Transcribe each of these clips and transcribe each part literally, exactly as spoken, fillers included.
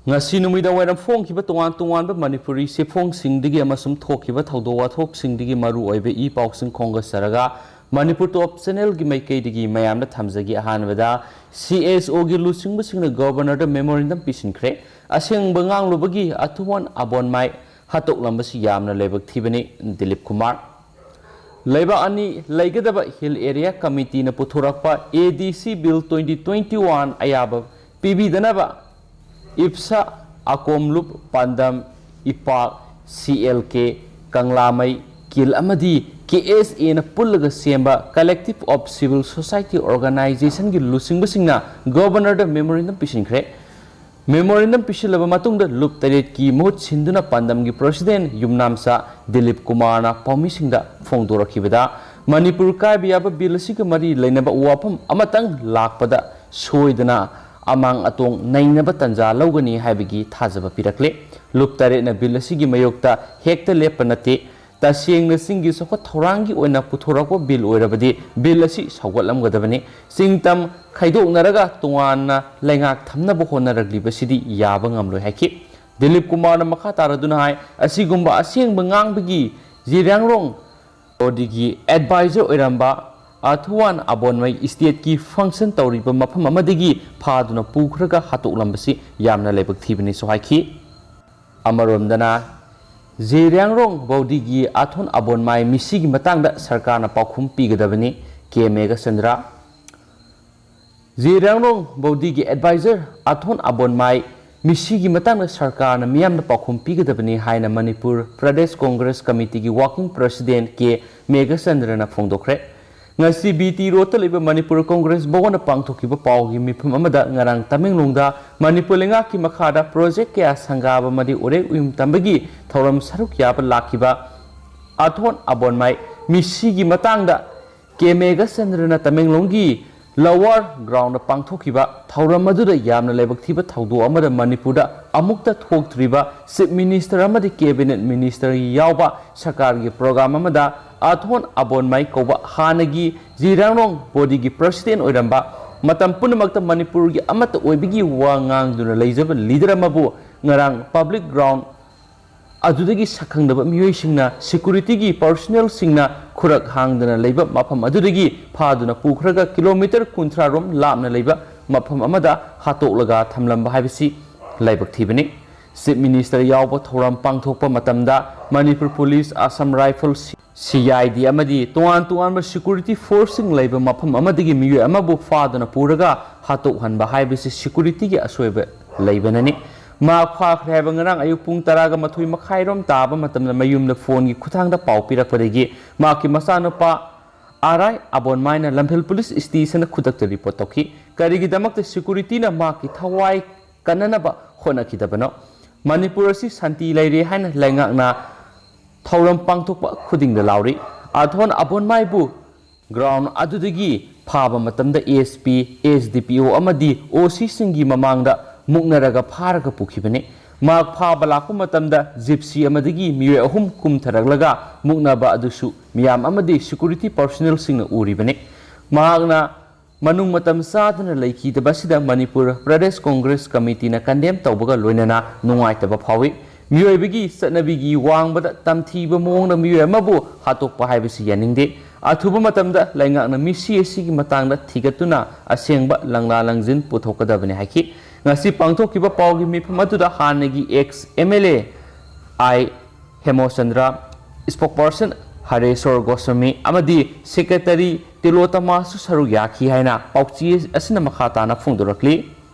ꯉꯁꯤ ꯅꯨꯃꯤꯗꯥꯡ ꯋꯥꯏꯔꯝ ꯐꯣꯡꯈꯤꯕ ꯇꯣꯉꯥꯟ ꯇꯣꯉꯥꯟꯕ ꯃꯅꯤꯄꯨꯔꯤ ꯆꯦꯐꯣꯡꯁꯤꯡꯗꯒꯤ ꯑꯃꯁꯨꯡ ꯊꯣꯛꯈꯤꯕ ꯊꯧꯗꯣꯛ ꯋꯥꯊꯣꯛꯁꯤꯡꯗꯒꯤ ꯃꯔꯨ ꯑꯣꯏꯕ ꯏ ꯄꯥꯎꯁꯤꯡ ꯈꯣꯝꯒꯠꯆꯔꯒ, ꯃꯅꯤꯄꯨꯔ ꯇꯣꯞ ꯆꯦꯅꯦꯜꯒꯤ ꯃꯥꯏꯀꯩꯗꯒꯤ ꯃꯌꯥꯝꯗ ꯊꯝꯖꯒꯦ꯫ ꯑꯍꯥꯟꯕꯗ, ꯁꯤ ꯑꯦꯁ ꯑꯣꯒꯤ ꯂꯨꯆꯤꯡꯕꯁꯤꯡꯅ ꯒꯣꯕꯔꯅꯔꯗ ꯃꯦꯃꯣꯔꯦꯟꯗꯝ ꯄꯤꯁꯤꯟꯈ꯭ꯔꯦ꯫ ꯑꯁꯦꯡꯕ ꯉꯥꯡꯂꯨꯕꯒꯤ ꯑꯊꯨꯋꯥꯟ ꯑꯕꯣꯟꯃꯥꯏ ꯍꯥꯠꯇꯣꯛꯂꯝꯕꯁꯤ ꯌꯥꯝꯅ ꯂꯥꯏꯕꯛ ꯊꯤꯕꯅꯤ꯫ ꯗꯤꯂꯤꯞ ꯀꯨꯃꯥꯔ꯫ ꯂꯩꯕꯥꯛ ꯑꯅꯤ ꯂꯩꯒꯗꯕ ꯍꯤꯜ ꯑꯦꯔꯤꯌꯥ ꯀꯃꯤꯇꯤꯅ ꯄꯨꯊꯣꯔꯛꯄ ꯑꯦ ꯗꯤ ꯁꯤ ꯕꯤꯜ twenty twenty-one ꯑꯌꯥꯕ ꯄꯤꯕꯤꯗꯅꯕ ꯏꯞꯁꯥ, ꯑꯀꯣꯝꯂꯨꯞ, ꯄꯥꯟꯗꯝ, ꯏꯄꯥꯛ, ꯁꯤ ꯑꯦꯜ ꯀꯦ, ꯀꯪꯂꯥꯃꯩ, ꯀꯤꯜ ꯑꯃꯗꯤ ꯀꯦ ꯑꯦꯁ ꯑꯦꯅ ꯄꯨꯜꯂꯒ ꯁꯦꯝꯕ Collective of Civil Society Organizationꯒꯤ ꯂꯨꯆꯤꯡꯕꯁꯤꯡꯅ ꯒꯣꯕꯔꯅꯔꯗ ꯃꯦꯃꯣꯔꯦꯟꯗꯝ ꯄꯤꯁꯤꯟꯈ꯭ꯔꯦ꯫ ꯃꯦꯃꯣꯔꯦꯟꯗꯝ ꯄꯤꯁꯤꯜꯂꯕ ꯃꯇꯨꯡꯗ ꯂꯨꯞ ꯇꯔꯦꯠꯀꯤ ꯃꯍꯨꯠ ꯁꯤꯟꯗꯨꯅ ꯄꯥꯟꯗꯝꯒꯤ ꯄ꯭ꯔꯁꯤꯗꯦꯟ ꯌꯨꯝꯅꯥꯝꯆꯥ ꯗꯤꯂꯤꯞ ꯀꯨꯃꯥꯔꯅ ꯄꯥꯎꯃꯤꯁꯤꯡꯗ ꯐꯣꯡꯗꯣꯔꯛꯈꯤꯕꯗ, ꯃꯅꯤꯄꯨꯔ ꯀꯥꯏꯕ ꯌꯥꯕ ꯕꯤꯜ ꯑꯁꯤꯒ ꯃꯔꯤ ꯂꯩꯅꯕ ꯋꯥꯐꯝ ꯑꯃꯇꯪ ꯂꯥꯛꯄꯗ ꯁꯣꯏꯗꯅ ꯑꯃꯥꯡ ꯑꯇꯣꯡ ꯅꯩꯅꯕ ꯇꯥꯟꯖꯥ ꯂꯧꯒꯅꯤ ꯍꯥꯏꯕꯒꯤ ꯊꯥꯖꯕ ꯄꯤꯔꯛꯂꯦ꯫ ꯂꯨꯞ ꯇꯔꯦꯠꯅ ꯕꯤꯜ ꯑꯁꯤꯒꯤ ꯃꯥꯌꯣꯛꯇ ꯍꯦꯛꯇ ꯂꯦꯞꯄ ꯅꯠꯇꯦ꯫ ꯇꯁꯦꯡꯅ ꯆꯤꯡꯒꯤ ꯆꯥꯎꯈꯠ ꯊꯧꯔꯥꯡꯒꯤ ꯑꯣꯏꯅ ꯄꯨꯊꯣꯔꯛꯄ ꯕꯤꯜ ꯑꯣꯏꯔꯕꯗꯤ ꯕꯤꯜ ꯑꯁꯤ ꯁꯧꯒꯠꯂꯝꯒꯗꯕꯅꯤ꯫ ꯆꯤꯡ ꯇꯝ ꯈꯥꯏꯗꯣꯛꯅꯔꯒ ꯇꯣꯉꯥꯟꯅ ꯂꯩꯉꯥꯛ ꯊꯝꯅꯕ ꯍꯣꯠꯅꯔꯛꯂꯤꯕꯁꯤꯗꯤ ꯌꯥꯕ ꯉꯝꯂꯣꯏ ꯍꯥꯏꯈꯤ꯫ ꯗꯤꯂꯤꯞ ꯀꯨꯃꯥꯔꯅ ꯃꯈꯥ ꯇꯥꯔꯗꯨꯅ ꯍꯥꯏ, ꯑꯁꯤꯒꯨꯝꯕ ꯑꯁꯦꯡꯕ ꯉꯥꯡꯕꯒꯤ ꯖꯤꯔꯥꯡꯔꯣꯡ ꯕꯣꯗꯤꯒꯤ ꯑꯦꯗꯚꯥꯏꯖꯔ ꯑꯣꯏꯔꯝꯕ ꯑꯊꯨꯋꯥꯟ ꯑꯕꯣꯟꯃꯩ ꯏꯁꯇꯦꯠꯀꯤ ꯐꯪꯁꯟ ꯇꯧꯔꯤꯕ ꯃꯐꯝ ꯑꯃꯗꯒꯤ ꯐꯥꯗꯨꯅ ꯄꯨꯈ꯭ꯔꯒ ꯍꯥꯠꯇꯣꯛꯂꯝꯕꯁꯤ ꯌꯥꯝꯅ ꯂꯥꯏꯕꯛ ꯊꯤꯕꯅꯤꯁꯨ ꯍꯥꯏꯈꯤ꯫ ꯑꯃꯔꯣꯝꯗꯅ, ꯖꯤꯔꯥꯡꯔꯣꯡ ꯕꯧꯗꯤꯒꯤ ꯑꯊꯣꯟ ꯑꯕꯣꯟꯃꯥꯏ ꯃꯤꯁꯤꯒꯤ ꯃꯇꯥꯡꯗ ꯁꯔꯀꯥꯔꯅ ꯄꯥꯎꯈꯨꯝ ꯄꯤꯒꯗꯕꯅꯤ, ꯀꯦ ꯃꯦꯘꯆꯟꯗ꯭ꯔ꯫ ꯖꯤꯔꯥꯡꯔꯣꯡ ꯕꯧꯗꯤꯒꯤ ꯑꯦꯗꯚꯥꯏꯖꯔ ꯑꯊꯣꯟ ꯑꯕꯣꯟꯃꯥꯏ ꯃꯤꯁꯤꯒꯤ ꯃꯇꯥꯡꯗ ꯁꯔꯀꯥꯔꯅ ꯃꯤꯌꯥꯝꯗ ꯄꯥꯎꯈꯨꯝ ꯄꯤꯒꯗꯕꯅꯤ ꯍꯥꯏꯅ ꯃꯅꯤꯄꯨꯔ ꯄ꯭ꯔꯗꯦꯁ ꯀꯣꯡꯒ꯭ꯔꯦꯁ ꯀꯃꯤꯇꯤꯒꯤ ꯋꯥꯔꯀꯤꯡ ꯄ꯭ꯔꯁꯤꯗꯦꯟ ꯀꯦ ꯃꯦꯘꯆꯟꯗ꯭ꯔꯅ ꯐꯣꯡꯗꯣꯛꯈ꯭ꯔꯦ꯫ ꯉꯁꯤ ꯕꯤ ꯇꯤ ꯔꯣꯗꯇ ꯂꯩꯕ ꯃꯅꯤꯄꯨꯔ ꯀꯣꯡꯒ꯭ꯔꯦꯁ ꯚꯋꯟꯗ ꯄꯥꯡꯊꯣꯛꯈꯤꯕ ꯄꯥꯎꯒꯤ ꯃꯤꯐꯝ ꯑꯃꯗ ꯉꯔꯥꯡ ꯇꯃꯦꯡꯂꯣꯡꯗ ꯃꯅꯤꯄꯨꯔ ꯂꯩꯉꯥꯛꯀꯤ ꯃꯈꯥꯗ ꯄ꯭ꯔꯣꯖꯦꯛ ꯀꯌꯥ ꯁꯪꯒꯥꯕ ꯑꯃꯗꯤ ꯎꯔꯦꯛ ꯎꯌꯨꯡ ꯇꯝꯕꯒꯤ ꯊꯧꯔꯝ ꯁꯔꯨꯛ ꯌꯥꯕ ꯂꯥꯛꯈꯤꯕ ꯑꯊꯣꯟ ꯑꯕꯣꯟꯃꯥꯏ ꯃꯤꯁꯤꯒꯤ ꯃꯇꯥꯡꯗ ꯀꯦ ꯃꯦꯘꯆꯟꯗ꯭ꯔꯅ ꯇꯃꯦꯡꯂꯣꯡꯒꯤ ꯂꯋꯥꯔ ꯒ꯭ꯔꯥꯎꯟꯗ ꯄꯥꯡꯊꯣꯛꯈꯤꯕ ꯊꯧꯔꯝ ꯑꯗꯨꯗ ꯌꯥꯝꯅ ꯂꯥꯏꯕꯛ ꯊꯤꯕ ꯊꯧꯗꯣꯛ ꯑꯃꯗ ꯃꯅꯤꯄꯨꯔꯗ ꯑꯃꯨꯛꯇ ꯊꯣꯛꯇ꯭ꯔꯤꯕ ꯆꯤꯐ ꯃꯤꯅꯤꯁꯇꯔ ꯑꯃꯗꯤ ꯀꯦꯕꯤꯅꯦꯠ ꯃꯤꯅꯤꯁꯇꯔ ꯌꯥꯎꯕ ꯁꯔꯀꯥꯔꯒꯤ ꯄ꯭ꯔꯣꯒ꯭ꯔꯥꯝ ꯑꯃꯗ ꯑꯊꯣꯟ ꯑꯕꯣꯟꯃꯥꯏ ꯀꯧꯕ ꯍꯥꯟꯅꯒꯤ ꯖꯤꯔꯥꯡꯔꯣꯡ ꯕꯣꯗꯤꯒꯤ ꯄ꯭ꯔꯁꯤꯗꯦꯟ ꯑꯣꯏꯔꯝꯕ ꯃꯇꯝ ꯄꯨꯝꯅꯃꯛꯇ ꯃꯅꯤꯄꯨꯔꯒꯤ ꯑꯃꯠꯇ ꯑꯣꯏꯕꯒꯤ ꯋꯥ ꯉꯥꯡꯗꯨꯅ ꯂꯩꯖꯕ ꯂꯤꯗꯔ ꯑꯃꯕꯨ ꯉꯔꯥꯡ ꯄꯕ꯭ꯂꯤꯛ ꯒ꯭ꯔꯥꯎꯟ ꯑꯗꯨꯗꯒꯤ ꯁꯛꯈꯪꯗꯕ ꯃꯤꯑꯣꯏꯁꯤꯡꯅ ꯁꯦꯀ꯭ꯌꯨꯔꯤꯇꯤꯒꯤ ꯄꯔꯁꯣꯅꯦꯜꯁꯤꯡꯅ ꯈꯨꯔꯛ ꯍꯥꯡꯗꯅ ꯂꯩꯕ ꯃꯐꯝ ꯑꯗꯨꯗꯒꯤ ꯐꯥꯗꯨꯅ ꯄꯨꯈ꯭ꯔꯒ ꯀꯤꯂꯣꯃꯤꯇꯔ ꯀꯨꯟꯊ꯭ꯔꯥ ꯔꯣꯝ ꯂꯥꯞꯅ ꯂꯩꯕ ꯃꯐꯝ ꯑꯃꯗ ꯍꯥꯠꯇꯣꯛꯂꯒ ꯊꯝꯂꯝꯕ ꯍꯥꯏꯕꯁꯤ ꯂꯥꯏꯕꯛ ꯊꯤꯕꯅꯤ꯫ ꯆꯤꯐ ꯃꯤꯅꯤꯁꯇꯔ ꯌꯥꯎꯕ ꯊꯧꯔꯝ ꯄꯥꯡꯊꯣꯛꯄ ꯃꯇꯝꯗ Manipur police, Assam rifles, C I D ꯑꯃꯗꯤ ꯇꯣꯉꯥꯟ ꯇꯣꯉꯥꯟꯕ ꯁꯦꯀ꯭ꯌꯨꯔꯤꯇꯤ ꯐꯣꯔꯁꯁꯤꯡ ꯂꯩꯕ ꯃꯐꯝ ꯑꯃꯗꯒꯤ ꯃꯤꯑꯣꯏ ꯑꯃꯕꯨ ꯐꯥꯗꯨꯅ ꯄꯨꯔꯒ ꯍꯥꯠꯇꯣꯛꯍꯟꯕ ꯍꯥꯏꯕꯁꯤ ꯁꯦꯀ꯭ꯌꯨꯔꯤꯇꯤꯒꯤ ꯑꯁꯣꯏꯕ ꯂꯩꯕꯅꯅꯤ꯫ ꯃꯍꯥꯛ ꯐꯥꯈ꯭ꯔꯦ ꯍꯥꯏꯕ ꯉꯔꯥꯡ ꯑꯌꯨꯛ ꯄꯨꯡ ꯇꯔꯥꯒ ꯃꯥꯊꯣꯏ ꯃꯈꯥꯏꯔꯣꯝ ꯇꯥꯕ ꯃꯇꯝꯗ ꯃꯌꯨꯝꯗ ꯐꯣꯟꯒꯤ ꯈꯨꯠꯊꯥꯡꯗ ꯄꯥꯎ ꯄꯤꯔꯛꯄꯗꯒꯤ ꯃꯍꯥꯛꯀꯤ ꯃꯆꯥꯅꯨꯄꯥ ꯑꯥꯔ ꯑꯥꯏ ꯑꯕꯣꯟꯃꯥꯏꯅ ꯂꯝꯐꯦꯜ ꯄꯨꯂꯤꯁ ꯁ꯭ꯇꯦꯁꯟꯗ ꯈꯨꯗꯛꯇ ꯔꯤꯄꯣꯔꯠ ꯇꯧꯈꯤ꯫ ꯀꯔꯤꯒꯤꯗꯃꯛꯇ ꯁꯦꯀ꯭ꯌꯨꯔꯤꯇꯤꯅ ꯃꯍꯥꯛꯀꯤ ꯊꯋꯥꯏ ꯀꯟꯅꯅꯕ ꯍꯣꯠꯅꯈꯤꯗꯕꯅꯣ? ꯃꯅꯤꯄꯨꯔ ꯑꯁꯤ ꯁꯥꯟꯇꯤ ꯂꯩꯔꯦ ꯍꯥꯏꯅ ꯂꯩꯉꯥꯛꯅ ꯊꯧꯔꯝ ꯄꯥꯡꯊꯣꯛꯄ ꯈꯨꯗꯤꯡꯗ ꯂꯥꯎꯔꯤ꯫ ꯑꯊꯣꯟ ꯑꯕꯣꯟꯃꯥꯏꯕꯨ ꯒ꯭ꯔꯥꯎꯟ ꯑꯗꯨꯗꯒꯤ ꯐꯥꯕ ꯃꯇꯝꯗ ꯑꯦꯁ ꯄꯤ, ꯑꯦꯁ ꯗꯤ ꯄꯤ ꯑꯣ ꯑꯃꯗꯤ ꯑꯣ ꯁꯤꯁꯤꯡꯒꯤ ꯃꯃꯥꯡꯗ ꯃꯨꯛꯅꯔꯒ ꯐꯥꯔꯒ ꯄꯨꯈꯤꯕꯅꯤ꯫ ꯃꯍꯥꯛ ꯐꯥꯕ ꯂꯥꯛꯄ ꯃꯇꯝꯗ ꯖꯤꯞꯁꯤ ꯑꯃꯗꯒꯤ ꯃꯤꯑꯣꯏ ꯑꯍꯨꯝ ꯀꯨꯝꯊꯔꯛꯂꯒ ꯃꯨꯛꯅꯕ ꯑꯗꯨꯁꯨ ꯃꯤꯌꯥꯝ ꯑꯃꯗꯤ ꯁꯦꯀ꯭ꯌꯨꯔꯤꯇꯤ ꯄꯔꯁꯣꯅꯦꯜꯁꯤꯡꯅ ꯎꯔꯤꯕꯅꯤ꯫ ꯃꯍꯥꯛꯅ ꯃꯅꯨꯡ ꯃꯇꯝ ꯆꯥꯗꯅ ꯂꯩꯈꯤꯗꯕ ꯑꯁꯤꯗ ꯃꯅꯤꯄꯨꯔ ꯄ꯭ꯔꯗꯦꯁ ꯀꯣꯡꯒ꯭ꯔꯦꯁ ꯀꯃꯤꯇꯤꯅ ꯀꯟꯗꯦꯝ ꯇꯧꯕꯒ ꯂꯣꯏꯅꯅ ꯅꯨꯡꯉꯥꯏꯇꯕ ꯐꯥꯎꯏ꯫ ꯃꯤꯑꯣꯏꯕꯒꯤ ꯆꯠꯅꯕꯤꯒꯤ ꯋꯥꯡꯃꯗ ꯇꯝꯊꯤꯕ ꯃꯑꯣꯡꯗ ꯃꯤꯑꯣꯏ ꯑꯃꯕꯨ ꯍꯥꯠꯇꯣꯛꯄ ꯍꯥꯏꯕꯁꯤ ꯌꯥꯅꯤꯡꯗꯦ꯫ ꯑꯊꯨꯕ ꯃꯇꯝꯗ ꯂꯩꯉꯥꯛꯅ ꯃꯤꯁꯤ ꯑꯁꯤꯒꯤ ꯃꯇꯥꯡꯗ ꯊꯤꯒꯠꯇꯨꯅ ꯑꯁꯦꯡꯕ ꯂꯪꯂꯥ ꯂꯪꯖꯤꯟ ꯄꯨꯊꯣꯛꯀꯗꯕꯅꯤ ꯍꯥꯏꯈꯤ꯫ ꯉꯁꯤ ꯄꯥꯡꯊꯣꯛꯈꯤꯕ ꯄꯥꯎꯒꯤ ꯃꯤꯐꯝ ꯑꯗꯨꯗ ꯍꯥꯟꯅꯒꯤ ex M L A I Hemochandra, spokesperson Hareshwar Goswami ꯑꯃꯗꯤ ꯁꯦꯀ꯭ꯔꯦꯇꯔꯤ ꯇꯤꯂꯣꯇꯃꯥꯁꯨ ꯁꯔꯨꯛ ꯌꯥꯈꯤ ꯍꯥꯏꯅ ꯄꯥꯎꯆꯦ ꯑꯁꯤꯅ ꯃꯈꯥ ꯇꯥꯅ ꯐꯣꯡꯗꯣꯔꯛꯂꯤ꯫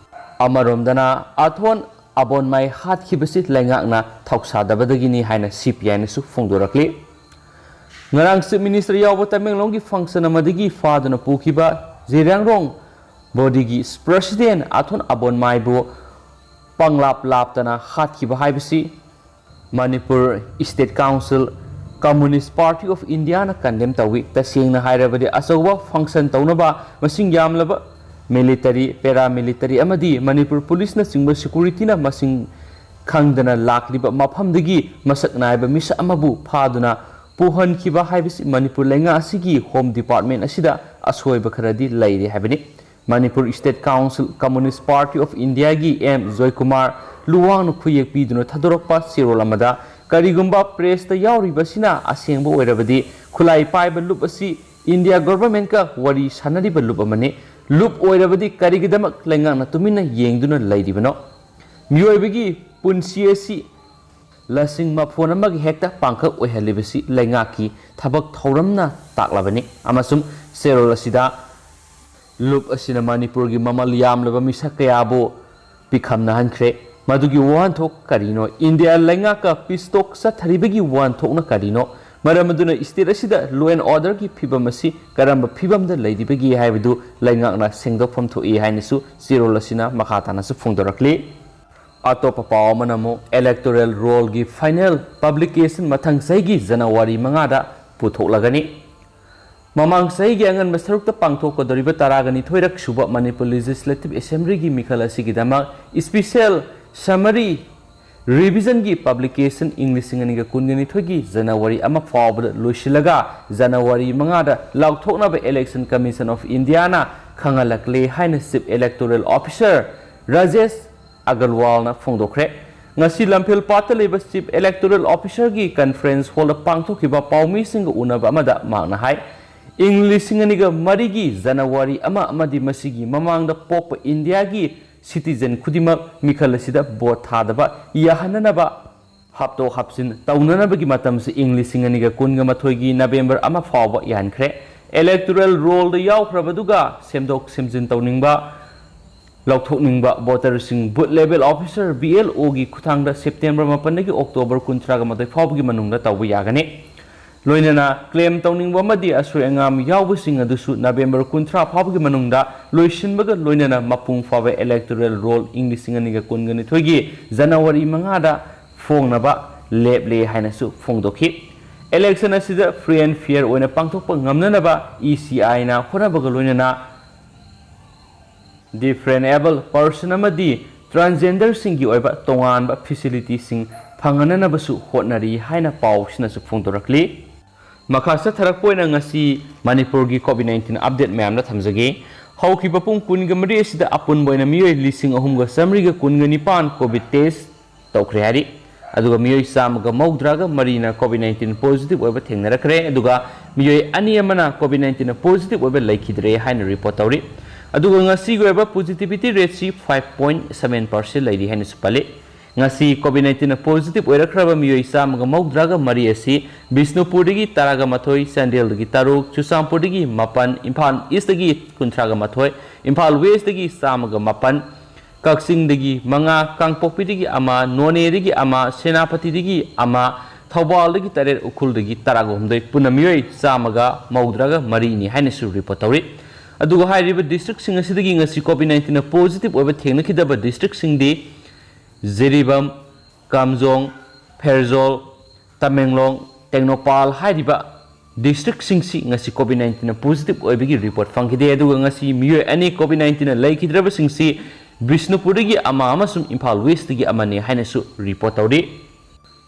ꯑꯃꯔꯣꯝꯗꯅ ꯑꯊꯣꯟ ꯑꯕꯣꯟꯃꯥꯏ ꯍꯥꯠꯈꯤꯕꯁꯤ ꯂꯩꯉꯥꯛꯅ ꯊꯧꯁꯥꯗꯕꯗꯒꯤꯅꯤ ꯍꯥꯏꯅ ꯁꯤ ꯄꯤ ꯑꯥꯏꯅꯁꯨ ꯐꯣꯡꯗꯣꯔꯛꯂꯤ꯫ ꯉꯔꯥꯡ ꯆꯤꯐ ꯃꯤꯅꯤꯁꯇꯔ ꯌꯥꯎꯕ ꯇꯃꯦꯡꯂꯣꯡꯒꯤ ꯐꯪꯁꯟ ꯑꯃꯗꯒꯤ ꯐꯥꯗꯨꯅ ꯄꯨꯈꯤꯕ ꯖꯤꯔꯥꯡꯔꯣꯡ ꯕꯣꯗꯤꯒꯤ ꯄ꯭ꯔꯁꯤꯗꯦꯟ ꯑꯊꯣꯟ ꯑꯕꯣꯟꯃꯥꯏꯕꯨ ꯄꯪꯂꯥꯞ ꯂꯥꯞꯇꯅ ꯍꯥꯠꯈꯤꯕ ꯍꯥꯏꯕꯁꯤ Manipur state council, communist party of ꯏꯟꯗꯤꯌꯥꯅ ꯀꯟꯗꯦꯝ ꯇꯧꯏ꯫ ꯇꯁꯦꯡꯅ ꯍꯥꯏꯔꯕꯗꯤ ꯑꯆꯧꯕ ꯐꯪꯁꯟ ꯇꯧꯅꯕ ꯃꯁꯤꯡ ꯌꯥꯝꯂꯕ ꯃꯤꯂꯤꯇꯔꯤ, ꯄꯦꯔꯥꯃꯤꯂꯤꯇꯔꯤ ꯑꯃꯗꯤ ꯃꯅꯤꯄꯨꯔ ꯄꯨꯂꯤꯁꯅꯆꯤꯡꯕ ꯁꯦꯀ꯭ꯌꯨꯔꯤꯇꯤꯅ ꯃꯁꯤꯡ ꯈꯪꯗꯅ ꯂꯥꯛꯂꯤꯕ ꯃꯐꯝꯗꯒꯤ ꯃꯁꯛ ꯅꯥꯏꯕ ꯃꯤꯁꯛ ꯑꯃꯕꯨ ꯐꯥꯗꯨꯅ ꯄꯨꯍꯟꯈꯤꯕ ꯍꯥꯏꯕꯁꯤ ꯃꯅꯤꯄꯨꯔ ꯂꯩꯉꯥꯛ ꯑꯁꯤꯒꯤ ꯍꯣꯝ ꯗꯤꯄꯥꯔꯠꯃꯦꯟ ꯑꯁꯤꯗ ꯑꯁꯣꯏꯕ ꯈꯔꯗꯤ ꯂꯩꯔꯤ ꯍꯥꯏꯕꯅꯤ꯫ Manipur State Council Communist Party of Indiaꯒꯤ ꯑꯦꯝ ꯖꯣꯏꯀꯨꯃꯥꯔ ꯂꯨꯋꯥꯡꯅ ꯈꯨꯌꯦꯛ ꯄꯤꯗꯨꯅ ꯊꯥꯗꯣꯔꯛꯄ ꯆꯦꯔꯣꯜ ꯑꯃꯗ, ꯀꯔꯤꯒꯨꯝꯕ pressꯇ ꯌꯥꯎꯔꯤꯕꯁꯤꯅ ꯑꯁꯦꯡꯕ ꯑꯣꯏꯔꯕꯗꯤ, ꯈꯨꯠꯂꯥꯏ ꯄꯥꯏꯕ ꯂꯨꯞ ꯑꯁꯤ India governmentꯀ ꯋꯥꯔꯤ ꯁꯥꯟꯅꯔꯤꯕ ꯂꯨꯞ ꯑꯃꯅꯤ꯫ ꯂꯨꯞ ꯑꯣꯏꯔꯕꯗꯤ ꯀꯔꯤꯒꯤꯗꯃꯛ ꯂꯩꯉꯥꯛꯅ ꯇꯨꯃꯤꯟꯅ ꯌꯦꯡꯗꯨꯅ ꯂꯩꯔꯤꯕꯅꯣ? ꯃꯤꯑꯣꯏꯕꯒꯤ ꯄꯨꯟꯁꯤ ꯑꯁꯤ ꯂꯁꯤꯡ ꯃꯐꯣꯟ ꯑꯃꯒꯤ ꯍꯦꯛꯇ ꯄꯥꯡꯈꯛ ꯑꯣꯏꯍꯜꯂꯤꯕꯁꯤ ꯂꯩꯉꯥꯛꯀꯤ ꯊꯕꯛ ꯊꯧꯔꯝꯅ ꯇꯥꯛꯂꯕꯅꯤ꯫ ꯑꯃꯁꯨꯡ ꯆꯦꯔꯣꯜ ꯑꯁꯤꯗ ꯂꯨꯞ ꯑꯁꯤꯅ ꯃꯅꯤꯄꯨꯔꯒꯤ ꯃꯃꯜ ꯌꯥꯝꯂꯕ ꯃꯤꯁꯛ ꯀꯌꯥꯕꯨ ꯄꯤꯈꯝꯅꯍꯟꯈ꯭ꯔꯦ꯫ ꯃꯗꯨꯒꯤ ꯋꯥꯍꯟꯊꯣꯛ ꯀꯔꯤꯅꯣ? ꯏꯟꯗꯤꯌꯥ ꯂꯩꯉꯥꯛꯀ peace talk ꯆꯠꯊꯔꯤꯕꯒꯤ ꯋꯥꯍꯟꯊꯣꯛꯅ ꯀꯔꯤꯅꯣ? ꯃꯔꯝ ꯑꯗꯨꯅ state ꯑꯁꯤꯗ law and orderꯒꯤ ꯐꯤꯕꯝ ꯑꯁꯤ ꯀꯔꯝꯕ ꯐꯤꯕꯝꯗ ꯂꯩꯔꯤꯕꯒꯦ ꯍꯥꯏꯕꯗꯨ ꯂꯩꯉꯥꯛꯅ ꯁꯦꯡꯗꯣꯛꯐꯝ ꯊꯣꯛꯏ ꯍꯥꯏꯅꯁꯨ ꯆꯦꯔꯣꯜ ꯑꯁꯤꯅ ꯃꯈꯥ ꯇꯥꯅꯁꯨ ꯐꯣꯡꯗꯣꯔꯛꯂꯤ꯫ ꯑꯇꯣꯞꯄ ꯄꯥꯎ ꯑꯃꯅ ꯑꯃꯨꯛ electoral rollꯒꯤ final publication ꯃꯊꯪ ꯆꯍꯤꯒꯤ ꯖꯅꯋꯥꯔꯤ ꯃꯉꯥꯗ ꯄꯨꯊꯣꯛꯂꯒꯅꯤ꯫ ꯃꯃꯥꯡ ꯆꯍꯤꯒꯤ ꯑꯉꯟꯕ ꯁꯔꯨꯛꯇ ꯄꯥꯡꯊꯣꯛꯀꯗꯧꯔꯤꯕ ꯇꯔꯥꯒꯅꯤꯊꯣꯏꯔꯛ ꯁꯨꯕ ꯃꯅꯤꯄꯨꯔ Legislative Assemblyꯒꯤ ꯃꯤꯈꯜ ꯑꯁꯤꯒꯤꯗꯃꯛ special summary revisionꯒꯤ publication ꯏꯪ ꯂꯤꯁꯤꯡ ꯑꯅꯤꯒ ꯀꯨꯟꯒ ꯅꯤꯊꯣꯏꯒꯤ ꯖꯅꯋꯥꯔꯤ ꯑꯃ ꯐꯥꯎꯕꯗ ꯂꯣꯏꯁꯤꯜꯂꯒ ꯖꯅꯋꯥꯔꯤ ꯃꯉꯥꯗ ꯂꯥꯎꯊꯣꯛꯅꯕ Election Commission of Indiaꯅ ꯈꯪꯍꯜꯂꯛꯂꯦ ꯍꯥꯏꯅ Chief Electoral Officer ꯔꯥꯖꯦꯁ ꯑꯒꯔꯋꯥꯜꯅ ꯐꯣꯡꯗꯣꯛꯈ꯭ꯔꯦ꯫ ꯉꯁꯤ ꯂꯝꯐꯦꯜ ꯄꯥꯠꯇ ꯂꯩꯕ Chief Electoral Officerꯒꯤ conference hallꯗ ꯄꯥꯡꯊꯣꯛꯈꯤꯕ ꯄꯥꯎꯃꯤꯁꯤꯡꯒ ꯎꯅꯕ ꯑꯃꯗ ꯃꯍꯥꯛꯅ ꯍꯥꯏ, ꯏꯪ ꯂꯤꯁꯤꯡ ꯑꯅꯤꯒ ꯃꯔꯤꯒꯤ ꯖꯅꯋꯥꯔꯤ ꯑꯃ ꯑꯃꯗꯤ ꯃꯁꯤꯒꯤ ꯃꯃꯥꯡꯗ ꯄꯣꯛꯄ ꯏꯟꯗꯤꯌꯥꯒꯤ citizen ꯈꯨꯗꯤꯡꯃꯛ ꯃꯤꯈꯜ ꯑꯁꯤꯗ vote ꯊꯥꯗꯕ ꯌꯥꯍꯟꯅꯅꯕ ꯍꯥꯞꯇꯣꯛ ꯍꯥꯞꯆꯤꯟ ꯇꯧꯅꯅꯕꯒꯤ ꯃꯇꯝꯁꯤ ꯏꯪ ꯂꯤꯁꯤꯡ ꯑꯅꯤꯒ ꯀꯨꯟꯒ ꯃꯥꯊꯣꯏꯒꯤ November ꯑꯃ ꯐꯥꯎꯕ ꯌꯥꯍꯟꯈ꯭ꯔꯦ꯫ Electoral rollꯗ ꯌꯥꯎꯈ꯭ꯔꯕꯗꯨꯒ ꯁꯦꯝꯗꯣꯛ ꯁꯦꯝꯖꯤꯟ ꯇꯧꯅꯤꯡꯕ, ꯂꯧꯊꯣꯛꯅꯤꯡꯕ voterꯁꯤꯡ booth level officer, BLOꯒꯤ ꯈꯨꯠꯊꯥꯡꯗ September ꯃꯥꯄꯟꯗꯒꯤ October ꯀꯨꯟꯊ꯭ꯔꯥꯒ ꯃꯥꯊꯣꯏ ꯐꯥꯎꯕꯒꯤ ꯃꯅꯨꯡꯗ ꯇꯧꯕ ꯌꯥꯒꯅꯤ꯫ ꯂꯣꯏꯅꯅ claim ꯇꯧꯅꯤꯡꯕ ꯑꯃꯗꯤ ꯑꯁꯣꯏ ꯑꯉꯥꯝ ꯌꯥꯎꯕꯁꯤꯡ ꯑꯗꯨꯁꯨ November ꯀꯨꯟꯊ꯭ꯔꯥ ꯐꯥꯎꯕꯒꯤ ꯃꯅꯨꯡꯗ ꯂꯣꯏꯁꯤꯟꯕꯒ ꯂꯣꯏꯅꯅ ꯃꯄꯨꯡ ꯐꯥꯕ electoral roll ꯏꯪ ꯂꯤꯁꯤꯡ ꯑꯅꯤꯒ ꯀꯨꯟꯒ ꯅꯤꯊꯣꯏꯒꯤ ꯖꯅꯋꯥꯔꯤ ꯃꯉꯥꯗ ꯐꯣꯡꯅꯕ ꯂꯦꯞꯂꯦ ꯍꯥꯏꯅꯁꯨ ꯐꯣꯡꯗꯣꯛꯈꯤ꯫ Election ꯑꯁꯤꯗ free and fair ꯑꯣꯏꯅ ꯄꯥꯡꯊꯣꯛꯄ ꯉꯝꯅꯅꯕ ECIꯅ ꯍꯣꯠꯅꯕꯒ ꯂꯣꯏꯅꯅ different able person ꯑꯃꯗꯤ transgenderꯁꯤꯡꯒꯤ ꯑꯣꯏꯕ ꯇꯣꯉꯥꯟꯕ facilityꯁꯤꯡ ꯐꯪꯍꯟꯅꯅꯕꯁꯨ ꯍꯣꯠꯅꯔꯤ ꯍꯥꯏꯅ ꯄꯥꯎꯁꯤꯅꯁꯨ ꯐꯣꯡꯗꯣꯔꯛꯂꯤ꯫ ꯃꯈꯥ ꯆꯠꯊꯔꯛꯄ ꯑꯣꯏꯅ ꯉꯁꯤ ꯃꯅꯤꯄꯨꯔꯒꯤ COVID nineteen update ꯃꯌꯥꯝꯗ ꯊꯝꯖꯒꯦ꯫ ꯍꯧꯈꯤꯕ ꯄꯨꯡ ꯀꯨꯟꯒ ꯃꯔꯤ ꯑꯁꯤꯗ ꯑꯄꯨꯟꯕ ꯑꯣꯏꯅ ꯃꯤꯑꯣꯏ ꯂꯤꯁꯤꯡ ꯑꯍꯨꯝꯒ ꯆꯥꯃꯔꯤꯒ ꯀꯨꯟꯒ ꯅꯤꯄꯥꯟ COVID test ꯇꯧꯈ꯭ꯔꯦ ꯍꯥꯏꯔꯤ꯫ ꯑꯗꯨꯒ ꯃꯤꯑꯣꯏ ꯆꯥꯝꯃꯒ ꯃꯧꯗ꯭ꯔꯥꯒ ꯃꯔꯤꯅ COVID nineteen positive ꯑꯣꯏꯕ ꯊꯦꯡꯅꯔꯛꯈ꯭ꯔꯦ꯫ ꯑꯗꯨꯒ ꯃꯤꯑꯣꯏ ꯑꯅꯤ ꯑꯃꯅ COVID nineteen positive ꯑꯣꯏꯕ ꯂꯩꯈꯤꯗ꯭ꯔꯦ ꯍꯥꯏꯅ report ꯇꯧꯔꯤ꯫ ꯑꯗꯨꯒ ꯉꯁꯤꯒꯤ ꯑꯣꯏꯕ positivity rateꯁꯤ five point seven percent ꯂꯩꯔꯤ ꯍꯥꯏꯅꯁꯨ ꯄꯜꯂꯤ꯫ ꯉꯁꯤ COVID nineteen positive ꯑꯣꯏꯔꯛꯈ꯭ꯔꯕ ꯃꯤꯑꯣꯏ ꯆꯥꯝꯃꯒ ꯃꯧꯗ꯭ꯔꯥꯒ ꯃꯔꯤ ꯑꯁꯤ ꯕꯤꯁꯅꯨꯄꯨꯔꯗꯒꯤ ꯇꯔꯥꯒ ꯃꯥꯊꯣꯏ, ꯆꯥꯟꯗꯦꯜꯗꯒꯤ ꯇꯔꯨꯛ, ꯆꯨꯔꯆꯥꯟꯄꯨꯔꯗꯒꯤ ꯃꯥꯄꯟ, ꯏꯝꯐꯥꯜ ꯏꯁꯇꯒꯤ ꯀꯨꯟꯊ꯭ꯔꯥꯒ ꯃꯥꯊꯣꯏ, ꯏꯝꯐꯥꯜ ꯋꯦꯁꯇꯒꯤ ꯆꯥꯝꯃꯒ ꯃꯥꯄꯟ, ꯀꯛꯆꯤꯡꯗꯒꯤ ꯃꯉꯥ, ꯀꯥꯡꯄꯣꯛꯄꯤꯗꯒꯤ ꯑꯃ, ꯅꯣꯅꯦꯗꯒꯤ ꯑꯃ, ꯁꯦꯅꯥꯄꯇꯤꯗꯒꯤ ꯑꯃ, ꯊꯧꯕꯥꯜꯗꯒꯤ ꯇꯔꯦꯠ, ꯎꯈ꯭ꯔꯨꯜꯗꯒꯤ ꯇꯔꯥꯒ ꯍꯨꯝꯗꯣꯏ, ꯄꯨꯟꯅ ꯃꯤꯑꯣꯏ ꯆꯥꯝꯃꯒ ꯃꯧꯗ꯭ꯔꯥꯒ ꯃꯔꯤꯅꯤ ꯍꯥꯏꯅꯁꯨ report ꯇꯧꯔꯤ꯫ ꯑꯗꯨꯒ ꯍꯥꯏꯔꯤꯕ districtꯁꯤꯡ ꯑꯁꯤꯗꯒꯤ ꯉꯁꯤ COVID nineteen positive ꯑꯣꯏꯕ ꯊꯦꯡꯅꯈꯤꯗꯕ districtꯁꯤꯡꯗꯤ ꯖꯤꯔꯤꯕꯥꯝ, ꯀꯥꯝꯖꯣꯡ, ꯐꯦꯔꯖꯣꯜ, ꯇꯃꯦꯡꯂꯣꯡ, ꯇꯦꯡꯅꯧꯄꯥꯜ ꯍꯥꯏꯔꯤꯕ districtꯁꯤꯡꯁꯤ ꯉꯁꯤ COVID nineteen positive ꯑꯣꯏꯕꯒꯤ report ꯐꯪꯈꯤꯗꯦ꯫ ꯑꯗꯨꯒ ꯉꯁꯤ ꯃꯤꯑꯣꯏ ꯑꯅꯤ COVID nineteen ꯂꯩꯈꯤꯗ꯭ꯔꯕꯁꯤꯡꯁꯤ ꯕꯤꯁꯅꯨꯄꯨꯔꯗꯒꯤ ꯑꯃ ꯑꯃꯁꯨꯡ ꯏꯝꯐꯥꯜ ꯋꯦꯁꯇꯒꯤ ꯑꯃꯅꯤ ꯍꯥꯏꯅꯁꯨ report ꯇꯧꯔꯤ꯫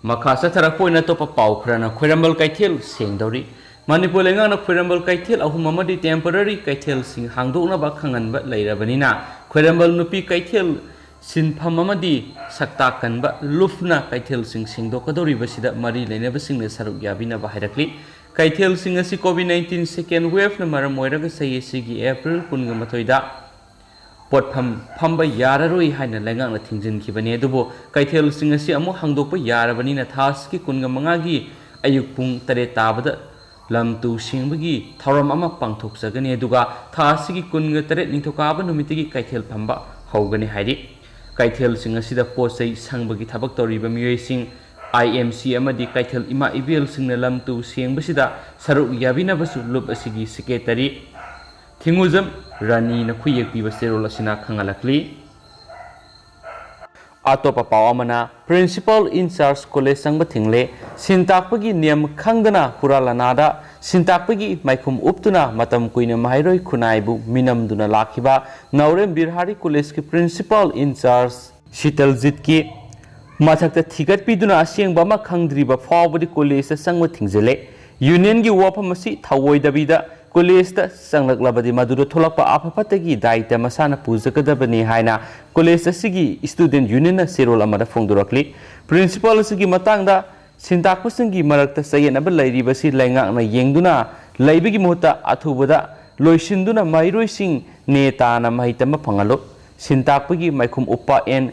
ꯃꯈꯥ ꯆꯠꯊꯔꯛꯄ ꯑꯣꯏꯅ ꯑꯇꯣꯞꯄ ꯄꯥꯎ ꯈꯔꯅ ꯈ꯭ꯋꯥꯏꯔꯝꯕꯟ ꯀꯩꯊꯦꯜ ꯁꯦꯡꯗꯧꯔꯤ꯫ ꯃꯅꯤꯄꯨꯔ ꯂꯩꯉꯥꯛꯅ ꯈ꯭ꯋꯥꯏꯔꯝꯕꯟ ꯀꯩꯊꯦꯜ ꯑꯍꯨꯝ ꯑꯃꯗꯤ temporary ꯀꯩꯊꯦꯜꯁꯤꯡ ꯍꯥꯡꯗꯣꯛꯅꯕ ꯈꯪꯍꯟꯕ ꯂꯩꯔꯕꯅꯤꯅ, ꯈ꯭ꯋꯥꯏꯔꯝꯕꯟ ꯅꯨꯄꯤ ꯀꯩꯊꯦꯜ ꯁꯤꯟꯐꯝ ꯑꯃꯗꯤ ꯁꯛ ꯇꯥꯛꯀꯟꯕ ꯂꯨꯞꯅ ꯀꯩꯊꯦꯜꯁꯤꯡ ꯁꯦꯡꯗꯣꯛꯀꯗꯧꯔꯤꯕꯁꯤꯗ ꯃꯔꯤ ꯂꯩꯅꯕꯁꯤꯡꯅ ꯁꯔꯨꯛ ꯌꯥꯕꯤꯅꯕ ꯍꯥꯏꯔꯛꯂꯤ꯫ ꯀꯩꯊꯦꯜꯁꯤꯡ ꯑꯁꯤ COVID nineteen second waveꯅ ꯃꯔꯝ ꯑꯣꯏꯔꯒ ꯆꯍꯤ ꯑꯁꯤꯒꯤ April ꯀꯨꯟꯒ ꯃꯥꯊꯣꯏꯗ ꯄꯣꯠꯐꯝ ꯐꯝꯕ ꯌꯥꯔꯔꯣꯏ ꯍꯥꯏꯅ ꯂꯩꯉꯥꯛꯅ ꯊꯤꯡꯖꯤꯟꯈꯤꯕꯅꯤ꯫ ꯑꯗꯨꯕꯨ ꯀꯩꯊꯦꯜꯁꯤꯡ ꯑꯁꯤ ꯑꯃꯨꯛ ꯍꯥꯡꯗꯣꯛꯄ ꯌꯥꯔꯕꯅꯤꯅ ꯊꯥ ꯑꯁꯤꯒꯤ ꯀꯨꯟꯒ ꯃꯉꯥꯒꯤ ꯑꯌꯨꯛ ꯄꯨꯡ ꯇꯔꯦꯠ ꯇꯥꯕꯗ ꯂꯝ ꯇꯨ ꯁꯦꯡꯕꯒꯤ ꯊꯧꯔꯝ ꯑꯃ ꯄꯥꯡꯊꯣꯛꯆꯒꯅꯤ꯫ ꯑꯗꯨꯒ ꯊꯥ ꯑꯁꯤꯒꯤ ꯀꯨꯟꯒ ꯇꯔꯦꯠ ꯅꯤꯡꯊꯧꯀꯥꯕ ꯅꯨꯃꯤꯠꯇꯒꯤ ꯀꯩꯊꯦꯜ ꯐꯝꯕ ꯍꯧꯒꯅꯤ ꯍꯥꯏꯔꯤ꯫ ꯀꯩꯊꯦꯜꯁꯤꯡ ꯑꯁꯤꯗ ꯄꯣꯠ ꯆꯩ ꯁꯪꯕꯒꯤ ꯊꯕꯛ ꯇꯧꯔꯤꯕ ꯃꯤꯑꯣꯏꯁꯤꯡ, IMC ꯑꯃꯗꯤ ꯀꯩꯊꯦꯜ ꯏꯃꯥ ꯏꯕꯦꯜꯁꯤꯡꯅ ꯂꯝ ꯇꯨ ꯁꯦꯡꯕꯁꯤꯗ ꯁꯔꯨꯛ ꯌꯥꯕꯤꯅꯕꯁꯨ ꯂꯨꯞ ꯑꯁꯤꯒꯤ secretary ꯊꯤꯡꯉꯨꯖꯝ ꯔꯥꯅꯤꯅ ꯈꯨꯌꯦꯛ ꯄꯤꯕ ꯆꯦꯔꯣꯜ ꯑꯁꯤꯅ ꯈꯪꯍꯜꯂꯛꯂꯤ꯫ ꯑꯇꯣꯞꯄ ꯄꯥꯎ ꯑꯃꯅ, principal in charge college ꯆꯪꯕ ꯊꯤꯡꯂꯦ꯫ ꯁꯤꯟ ꯇꯥꯛꯄꯒꯤ ꯅꯤꯌꯝ ꯈꯪꯗꯅ ꯍꯨꯔꯥ ꯂꯅꯥꯗ ꯁꯤꯟ ꯇꯥꯛꯄꯒꯤ ꯃꯥꯏꯈꯨꯝ ꯎꯞꯇꯨꯅ ꯃꯇꯝ ꯀꯨꯏꯅ ꯃꯍꯩꯔꯣꯏ ꯈꯨꯟꯅꯥꯏꯕꯨ ꯃꯤꯅꯝꯗꯨꯅ ꯂꯥꯛꯈꯤꯕ ꯅꯥꯎꯔꯦꯝ ꯕꯤꯔꯍꯥꯔꯤ ꯀꯣꯂꯦꯖꯀꯤ principal in charge ꯁꯤꯇꯜꯖꯤꯠꯀꯤ ꯃꯊꯛꯇ ꯊꯤꯒꯠꯄꯤꯗꯨꯅ ꯑꯁꯦꯡꯕ ꯑꯃ ꯈꯪꯗ꯭ꯔꯤꯕ ꯐꯥꯎꯕꯗꯤ ꯀꯣꯂꯦꯖꯇ ꯆꯪꯕ ꯊꯤꯡꯖꯤꯜꯂꯦ꯫ Unionꯒꯤ ꯋꯥꯐꯝ ꯑꯁꯤ ꯊꯧꯑꯣꯏꯗꯕꯤꯗ ꯀꯣꯂꯦꯖꯇ ꯆꯪꯂꯛꯂꯕꯗꯤ ꯃꯗꯨꯗ ꯊꯣꯛꯂꯛꯄ ꯑꯐ ꯐꯠꯇꯒꯤ ꯗꯥꯏꯇ ꯃꯁꯥꯅ ꯄꯨꯖꯒꯗꯕꯅꯤ ꯍꯥꯏꯅ ꯀꯣꯂꯦꯖ ꯑꯁꯤꯒꯤ ꯁ꯭ꯇꯨꯗꯦꯟꯠ ꯌꯨꯅꯤꯌꯟꯅ ꯆꯦꯔꯣꯜ ꯑꯃꯗ ꯐꯣꯡꯗꯣꯔꯛꯂꯤ꯫ ꯄ꯭ꯔꯤꯟꯁꯤꯄꯥꯜ ꯑꯁꯤꯒꯤ ꯃꯇꯥꯡꯗ ꯁꯤꯟꯇꯥꯛꯄꯁꯤꯡꯒꯤ ꯃꯔꯛꯇ ꯆꯌꯦꯠꯅꯕ ꯂꯩꯔꯤꯕꯁꯤ ꯂꯩꯉꯥꯛꯅ ꯌꯦꯡꯗꯨꯅ ꯂꯩꯕꯒꯤ ꯃꯍꯨꯠꯇ ꯑꯊꯨꯕꯗ ꯂꯣꯏꯁꯤꯟꯗꯨꯅ ꯃꯍꯩꯔꯣꯏꯁꯤꯡ ꯅꯦ ꯇꯥꯅ ꯃꯍꯩ ꯇꯝꯕ ꯐꯪꯍꯜꯂꯨ꯫ ꯁꯤꯟꯇꯥꯛꯄꯒꯤ ꯃꯥꯏꯈꯨꯝ ꯎꯞꯄ ꯑꯦꯟ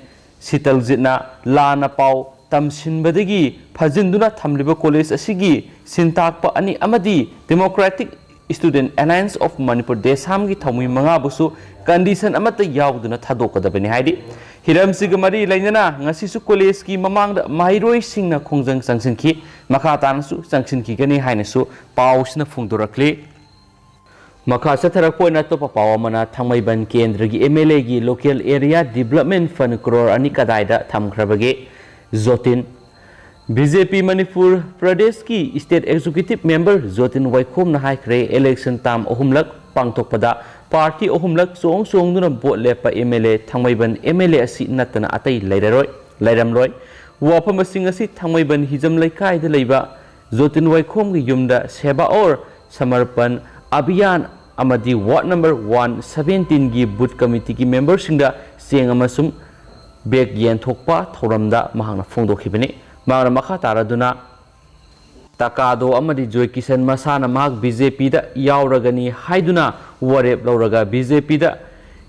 ꯁꯤꯇꯜꯖꯤꯠꯅ ꯂꯥꯟꯅ ꯄꯥꯎ ꯇꯝꯁꯤꯟꯕꯗꯒꯤ ꯐꯥꯖꯤꯟꯗꯨꯅ ꯊꯝꯂꯤꯕ ꯀꯣꯂꯦꯖ ꯑꯁꯤꯒꯤ ꯁꯤꯟꯇꯥꯛꯄ ꯑꯅꯤ ꯑꯃꯗꯤ ꯗꯦꯃꯣꯀ꯭ꯔꯦꯇꯤꯛ ꯁ꯭ꯇꯨꯗꯦꯟꯠ ꯑꯦꯂꯥꯌꯟꯁ ꯑꯣꯐ ꯃꯅꯤꯄꯨꯔ, ꯗꯦꯁꯥꯝꯒꯤ ꯊꯧꯃꯤ ꯃꯉꯥꯕꯨꯁꯨ ꯀꯟꯗꯤꯁꯟ ꯑꯃꯠꯇ ꯌꯥꯎꯗꯅ ꯊꯥꯗꯣꯛꯀꯗꯕꯅꯤ ꯍꯥꯏꯔꯤ꯫ ꯍꯤꯔꯝꯁꯤꯒ ꯃꯔꯤ ꯂꯩꯅꯅ ꯉꯁꯤꯁꯨ ꯀꯣꯂꯦꯖꯀꯤ ꯃꯃꯥꯡꯗ ꯃꯍꯩꯔꯣꯏꯁꯤꯡꯅ ꯈꯣꯡꯖꯪ ꯆꯪꯁꯤꯟꯈꯤ꯫ ꯃꯈꯥ ꯇꯥꯅꯁꯨ ꯆꯪꯁꯤꯟꯈꯤꯒꯅꯤ ꯍꯥꯏꯅꯁꯨ ꯄꯥꯎꯁꯤꯅ ꯐꯣꯡꯗꯣꯔꯛꯂꯤ꯫ ꯃꯈꯥ ꯆꯠꯊꯔꯛꯄ ꯑꯣꯏꯅ ꯑꯇꯣꯞꯄ ꯄꯥꯎ ꯑꯃꯅ, ꯊꯥꯡꯃꯩꯕꯟ ꯀꯦꯟꯗ꯭ꯔꯒꯤ ꯑꯦꯝ ꯑꯦꯜ ꯑꯦꯒꯤ ꯂꯣꯀꯦꯜ ꯑꯦꯔꯤꯌꯥ ꯗꯤꯕ꯭ꯂꯞꯃꯦꯟ ꯐꯟ ꯀ꯭ꯔꯣꯔ ꯑꯅꯤ ꯀꯗꯥꯏꯗ ꯊꯝꯈ꯭ꯔꯕꯒꯦ? ꯖꯣꯇꯤꯟ꯫ ꯕꯤ ꯖꯦ ꯄꯤ ꯃꯅꯤꯄꯨꯔ ꯄ꯭ꯔꯗꯦꯁꯀꯤ ꯁ꯭ꯇꯦꯠ ꯑꯦꯛꯖꯤꯀ꯭ꯌꯨꯇꯤꯚ ꯃꯦꯝꯕꯔ ꯖꯣꯇꯤꯟ ꯋꯥꯏꯈꯣꯝꯅ ꯍꯥꯏꯈ꯭ꯔꯦ, ꯏꯂꯦꯛꯁꯟ ꯇꯥꯝ ꯑꯍꯨꯝꯂꯛ ꯄꯥꯡꯊꯣꯛꯄꯗ ꯄꯥꯔꯇꯤ ꯑꯍꯨꯝꯂꯛ ꯆꯣꯡ ꯆꯣꯡꯗꯨꯅ ꯚꯣꯠ ꯂꯦꯞꯄ ꯑꯦꯝ ꯑꯦꯜ ꯑꯦ ꯊꯥꯡꯃꯩꯕꯟ ꯑꯦꯝ ꯑꯦꯜ ꯑꯦ ꯑꯁꯤ ꯅꯠꯇꯅ ꯑꯇꯩ ꯂꯩꯔꯔꯣꯏ, ꯂꯩꯔꯝꯂꯣꯏ꯫ ꯋꯥꯐꯝꯁꯤꯡ ꯑꯁꯤ ꯊꯥꯡꯃꯩꯕꯟ ꯍꯤꯖꯝ ꯂꯩꯀꯥꯏꯗ ꯂꯩꯕ ꯖꯣꯇꯤꯟ ꯋꯥꯏꯈꯣꯝꯒꯤ ꯌꯨꯝꯗ ꯁꯦꯕꯥ ꯑꯣꯔ ꯁꯃꯔꯄꯟ ꯑꯚꯤꯌꯥꯟ ꯑꯃꯗꯤ ꯋꯥꯔꯗ ꯅꯝꯕꯔ ꯋꯥꯟ ꯁꯚꯦꯟꯇꯤꯟꯒꯤ ꯕꯨꯊ ꯀꯃꯤꯇꯤꯒꯤ ꯃꯦꯝꯕꯔꯁꯤꯡꯗ ꯆꯦꯡ ꯑꯃꯁꯨꯡ ꯕꯦꯒ ꯌꯦꯟꯊꯣꯛꯄ ꯊꯧꯔꯝꯗ ꯃꯍꯥꯛꯅ ꯐꯣꯡꯗꯣꯛꯈꯤꯕꯅꯤ꯫ ꯃꯍꯥꯛꯅ ꯃꯈꯥ ꯇꯥꯔꯗꯨꯅ, ꯇꯀꯥꯗꯣ ꯑꯃꯗꯤ ꯖꯣꯏ ꯀꯤꯁꯟ ꯃꯁꯥꯅ ꯃꯍꯥꯛ ꯕꯤ ꯖꯦ ꯄꯤꯗ ꯌꯥꯎꯔꯒꯅꯤ ꯍꯥꯏꯗꯨꯅ ꯋꯥꯔꯦꯞ ꯂꯧꯔꯒ ꯕꯤ ꯖꯦ ꯄꯤꯗ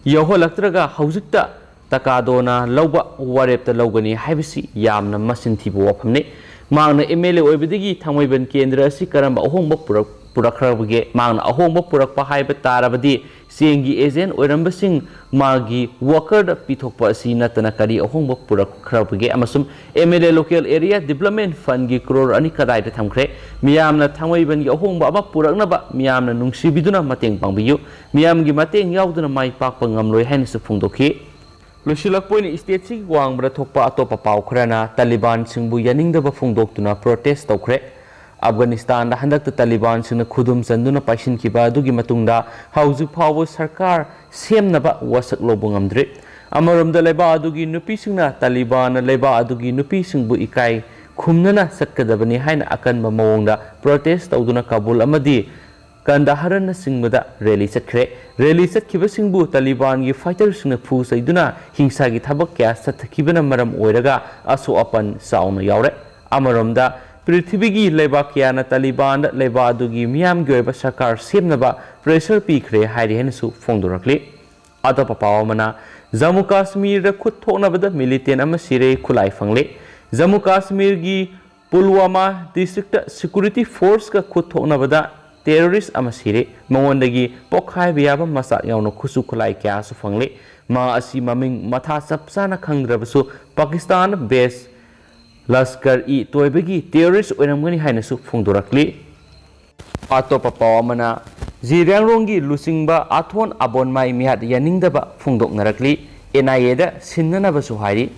ꯌꯥꯎꯍꯜꯂꯛꯇ꯭ꯔꯒ ꯍꯧꯖꯤꯛꯇ ꯇꯀꯥꯗꯣꯅ ꯂꯧꯕ ꯋꯥꯔꯦꯞꯇ ꯂꯧꯒꯅꯤ ꯍꯥꯏꯕꯁꯤ ꯌꯥꯝꯅ ꯃꯆꯤꯟ ꯊꯤꯕ ꯋꯥꯐꯝꯅꯤ꯫ ꯃꯍꯥꯛꯅ ꯑꯦꯝ ꯑꯦꯜ ꯑꯦ ꯑꯣꯏꯕꯗꯒꯤ ꯊꯥꯡꯃꯩꯕꯟ ꯀꯦꯟꯗ꯭ꯔ ꯑꯁꯤ ꯀꯔꯝꯕ ꯑꯍꯣꯡꯕ ꯄꯨꯔꯛ-, ꯄꯨꯔꯛꯈ꯭ꯔꯕꯒꯦ? ꯃꯍꯥꯛꯅ ꯑꯍꯣꯡꯕ ꯄꯨꯔꯛꯄ ꯍꯥꯏꯕ ꯇꯥꯔꯕꯗꯤ ꯆꯦꯡꯒꯤ ꯑꯦꯖꯦꯟ ꯑꯣꯏꯔꯝꯕꯁꯤꯡ ꯃꯥꯒꯤ ꯋꯥꯀꯔꯗ ꯄꯤꯊꯣꯛꯄ ꯑꯁꯤ ꯅꯠꯇꯅ ꯀꯔꯤ ꯑꯍꯣꯡꯕ ꯄꯨꯔꯛꯈ꯭ꯔꯕꯒꯦ? ꯑꯃꯁꯨꯡ M L A local area development ꯐꯟꯒꯤ ꯀ꯭ꯔꯣꯔ ꯑꯅꯤ ꯀꯗꯥꯏꯗ ꯊꯝꯈ꯭ꯔꯦ? ꯃꯤꯌꯥꯝꯅ ꯊꯥꯡꯃꯩꯕꯟꯒꯤ ꯑꯍꯣꯡꯕ ꯑꯃ ꯄꯨꯔꯛꯅꯕ ꯃꯤꯌꯥꯝꯅ ꯅꯨꯡꯁꯤꯕꯤꯗꯨꯅ ꯃꯇꯦꯡ ꯄꯥꯡꯕꯤꯌꯨ꯫ ꯃꯤꯌꯥꯝꯒꯤ ꯃꯇꯦꯡ ꯌꯥꯎꯗꯅ ꯃꯥꯏ ꯄꯥꯛꯄ ꯉꯝꯂꯣꯏ ꯍꯥꯏꯅꯁꯨ ꯐꯣꯡꯗꯣꯛꯈꯤ꯫ ꯂꯣꯏꯁꯤꯜꯂꯛꯄ ꯑꯣꯏꯅ ꯁ꯭ꯇꯦꯠꯁꯤꯒꯤ ꯋꯥꯡꯃꯗ ꯊꯣꯛꯄ ꯑꯇꯣꯞꯄ ꯄꯥꯎ ꯈꯔꯅ ꯇꯥꯂꯤꯕꯥꯟꯁꯤꯡꯕꯨ ꯌꯥꯅꯤꯡꯗꯕ ꯐꯣꯡꯗꯣꯛꯇꯨꯅ ꯄ꯭ꯔꯣꯇꯦꯁ ꯇꯧꯈ꯭ꯔꯦ꯫ ꯑꯐꯒꯥꯅꯤꯁꯇꯥꯟꯗ ꯍꯟꯗꯛꯇ ꯇꯥꯂꯤꯕꯥꯟꯁꯤꯡꯅ ꯈꯨꯗꯨꯝ ꯆꯟꯗꯨꯅ ꯄꯥꯏꯁꯤꯟꯈꯤꯕ ꯑꯗꯨꯒꯤ ꯃꯇꯨꯡꯗ ꯍꯧꯖꯤꯛ ꯐꯥꯎꯕ ꯁꯔꯀꯥꯔ ꯁꯦꯝꯅꯕ ꯋꯥꯁꯛ ꯂꯧꯕ ꯉꯝꯗ꯭ꯔꯤ꯫ ꯑꯃꯔꯣꯝꯗ ꯂꯩꯕꯥꯛ ꯑꯗꯨꯒꯤ ꯅꯨꯄꯤꯁꯤꯡꯅ ꯇꯥꯂꯤꯕꯥꯟꯅ ꯂꯩꯕꯥꯛ ꯑꯗꯨꯒꯤ ꯅꯨꯄꯤꯁꯤꯡꯕꯨ ꯏꯀꯥꯏ ꯈꯨꯝꯅꯅ ꯆꯠꯀꯗꯕꯅꯤ ꯍꯥꯏꯅ ꯑꯀꯟꯕ ꯃꯑꯣꯡꯗ ꯄ꯭ꯔꯣꯇꯦꯁ ꯇꯧꯗꯨꯅ ꯀꯥꯕꯨꯜ ꯑꯃꯗꯤ ꯀꯟꯗꯥꯍꯔꯅꯆꯤꯡꯕꯗ ꯔꯦꯂꯤ ꯆꯠꯈ꯭ꯔꯦ꯫ ꯔꯦꯂꯤ ꯆꯠꯈꯤꯕꯁꯤꯡꯕꯨ ꯇꯥꯂꯤꯕꯥꯟꯒꯤ ꯐꯥꯏꯇꯔꯁꯤꯡꯅ ꯐꯨ ꯆꯩꯗꯨꯅ ꯍꯤꯡꯁꯥꯒꯤ ꯊꯕꯛ ꯀꯌꯥ ꯆꯠꯊꯈꯤꯕꯅ ꯃꯔꯝ ꯑꯣꯏꯔꯒ ꯑꯁꯣꯛ ꯑꯄꯟ ꯆꯥꯎꯅ ꯌꯥꯎꯔꯦ꯫ ꯑꯃꯔꯣꯝꯗ, ꯄ꯭ꯔꯤꯊꯤꯕꯤꯒꯤ ꯂꯩꯕꯥꯛ ꯀꯌꯥꯅ ꯇꯥꯂꯤꯕꯥꯟꯗ ꯂꯩꯕꯥꯛ ꯑꯗꯨꯒꯤ ꯃꯤꯌꯥꯝꯒꯤ ꯑꯣꯏꯕ ꯁꯔꯀꯥꯔ ꯁꯦꯝꯅꯕ ꯄ꯭ꯔꯦꯁꯔ ꯄꯤꯈ꯭ꯔꯦ ꯍꯥꯏꯔꯤ ꯍꯥꯏꯅꯁꯨ ꯐꯣꯡꯗꯣꯔꯛꯂꯤ꯫ ꯑꯇꯣꯞꯄ ꯄꯥꯎ ꯑꯃꯅ, ꯖꯝꯃꯨ ꯀꯥꯁꯃꯤꯔꯗ ꯈꯨꯠ ꯊꯣꯛꯅꯕꯗ ꯃꯤꯂꯤꯇꯦꯟ ꯑꯃ ꯁꯤꯔꯦ, ꯈꯨꯠꯂꯥꯏ ꯐꯪꯂꯦ꯫ ꯖꯝꯃꯨ ꯀꯥꯁꯃꯤꯔꯒꯤ ꯄꯨꯜꯋꯥꯃꯥ ꯗꯤꯁꯇ꯭ꯔꯤꯛꯇ ꯁꯦꯀ꯭ꯌꯨꯔꯤꯇꯤ ꯐꯣꯔꯁꯀ ꯈꯨꯠ ꯊꯣꯛꯅꯕꯗ ꯇꯦꯔꯣꯔꯤꯁ ꯑꯃ ꯁꯤꯔꯦ꯫ ꯃꯉꯣꯟꯗꯒꯤ ꯄꯣꯛꯈꯥꯏꯕ ꯌꯥꯕ ꯃꯆꯥꯛ ꯌꯥꯎꯅ ꯈꯨꯠꯁꯨ ꯈꯨꯠꯂꯥꯏ ꯀꯌꯥꯁꯨ ꯐꯪꯂꯦ꯫ ꯃꯍꯥꯛ ꯑꯁꯤ ꯃꯃꯤꯡ ꯃꯊꯥ ꯆꯞ ꯆꯥꯅ ꯈꯪꯗ꯭ꯔꯕꯁꯨ ꯄꯥꯀꯤꯁꯇꯥꯟ ꯕꯦꯁ ꯂꯁꯀꯔ ꯏ ꯇꯣꯏꯕꯒꯤ ꯇꯦꯔꯣꯔꯤꯁ ꯑꯣꯏꯔꯝꯒꯅꯤ ꯍꯥꯏꯅꯁꯨ ꯐꯣꯡꯗꯣꯔꯛꯂꯤ꯫ ꯑꯇꯣꯞꯄ ꯄꯥꯎ ꯑꯃꯅ, ꯖꯤꯔꯤꯌꯥꯡꯔꯣꯡꯒꯤ ꯂꯨꯆꯤꯡꯕ ꯑꯥꯊꯣꯟ ꯑꯕꯣꯟꯃꯥꯏ ꯃꯤꯍꯥꯠ ꯌꯥꯅꯤꯡꯗꯕ ꯐꯣꯡꯗꯣꯛꯅꯔꯛꯂꯤ꯫ ꯑꯦꯟ ꯑꯥꯏ ꯑꯦꯗ ꯁꯤꯟꯅꯅꯕꯁꯨ ꯍꯥꯏꯔꯤ꯫